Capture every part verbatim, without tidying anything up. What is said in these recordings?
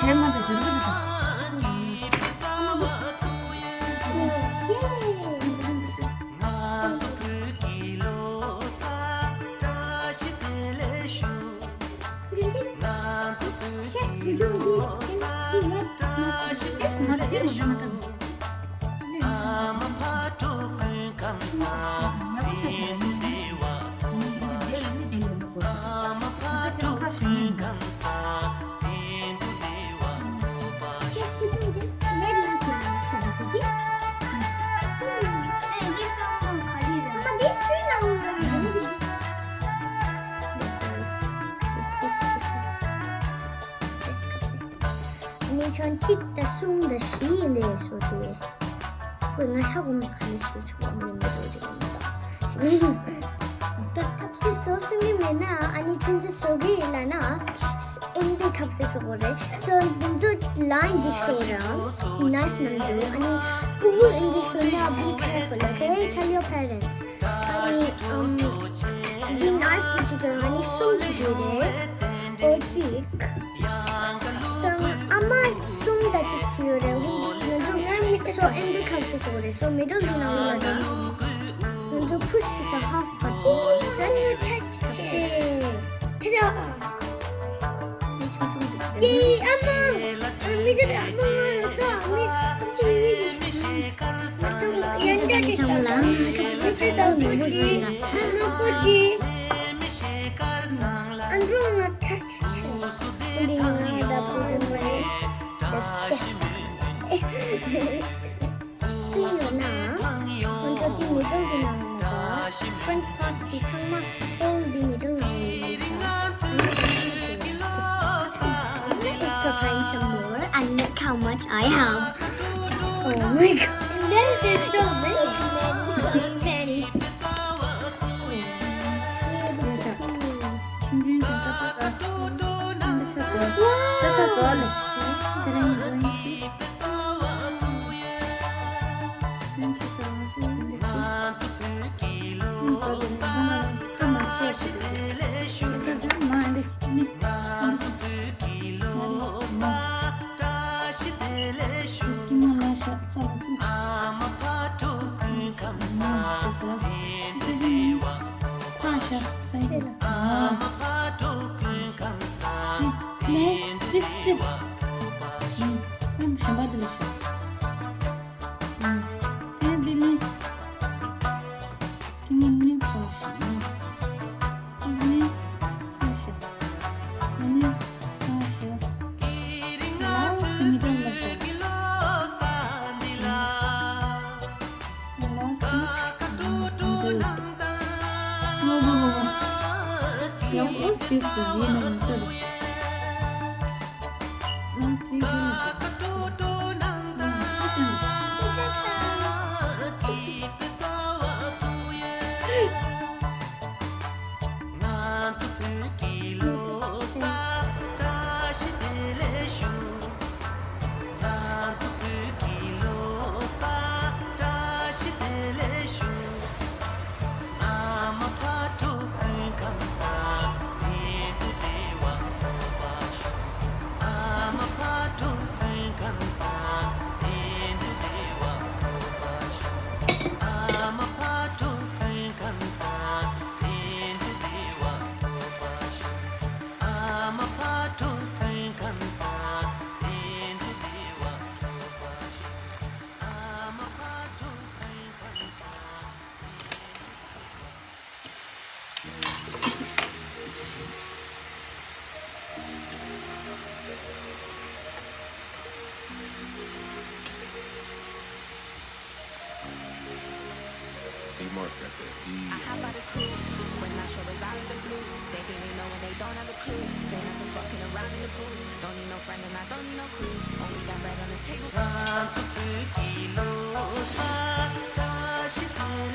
ཡར་མར་དང་འབྱོར་པ་དང་། ནི་ཆང་གཅིག་དང་གསུམ་དང་བཞི་ཡིན་དེ་སོ་དེ། ཁོས་ང་ཧ་གོ་མ་ཁ་ནི་ཞིག་ཆུ་བ་མི་མི་རོ་རེ་ཡིན་ད། ད་ཁབ་སེ་སོ་སོ་མི་མེད་ན་ཨ་ནི་ཁྲིན་ཙི་སོ་གི་ཡིན་ལ་ན། ཨིན་དི་ཁབ་སེ་སོ་གོ་རེ་སོ་འདི་ཚོ་ལ་འཇིགས་སོ་ར་ནའིཕ་ནང་དུ་ཨ་ནི་ཕྲུ་གུ་ཨིན་དི་སོ་ན་be careful, okay? Tell your parents. ཨ་ནི་ཨམ་འདི་ནའིཕ་གི་ཆེད་དུ་ཨ་ནི་གསུམ་བྱེད་རྒྱུ་རེད། ཨོ་གཅིག་སོ་ཨ་མ་གསུམ་དང་གཅིག་བྱེད་ཡོད་རེད། ང་ཚོ་ང་མི་སོ་ཨིན་དི་ཁབ་སེ་སོ་གོ་རེ་སོ་མི་ཌལ་གི་ནང་ལ་ན། ང་ཚོ་ཕུ་སི་ས་ཧ་ཕ་ཏི་ད་ནི་ཁབ་སེ་ཐི་ར། ཡེ་ཨ་མ། མི་དེ་ཨ་མ་ང་ཚོ་མི་ཁབ་སེ་མི་ཡན་ཆད་ཀྱི་ཚང་མ་ལ་ཁབ་སེ་ཚེ་དང་པོ་ཅི་ལོ་པོ་ཅི་ཨ་འགྲོ་ང་ཐག་ཆོད་འདི་ང་ད་པུ་རུ་མ་ཡེ་ད་ཤེ། ཀུན་ཡོད་ན། ཁོང་ཚོ་དེ་མི་གྲངས་ཀྱི་ནང་ལ་French fries དེ་ཚང་མ་ཨོལ་དེ་མི་གྲངས་ནང་ལ་ཡོད་ཤག Let us go find some more and look how much I have. Oh my god. That is so many. So many. ཆུང་ཆུང་དང་ཏག་ཏག་ཏག་ཏག་ཏག་ཏག་ཏག་ལ་དེ་རིང་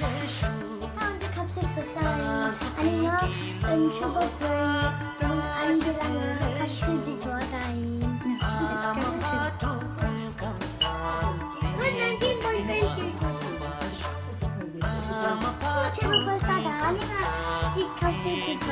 ཡིན་ཤི། ཁབ་སེ་སོ་ས་ཡིན། ཨ་ནི་ང་ཨན་ཆུ་བོ་ཟོས་ཡིན། ཨ་ནི་འདི་ལ་ང་ཁ་ཤུ་ཅིག་འགྲོ་ད་ཡིན། ང་ནང་གི་མོན་པན་ཞིག་འགྲོ་ཆེན་པོ་ས་དང་ཨ་ནི་ང་ཅིག་ཁབ་སེ་ཅིག་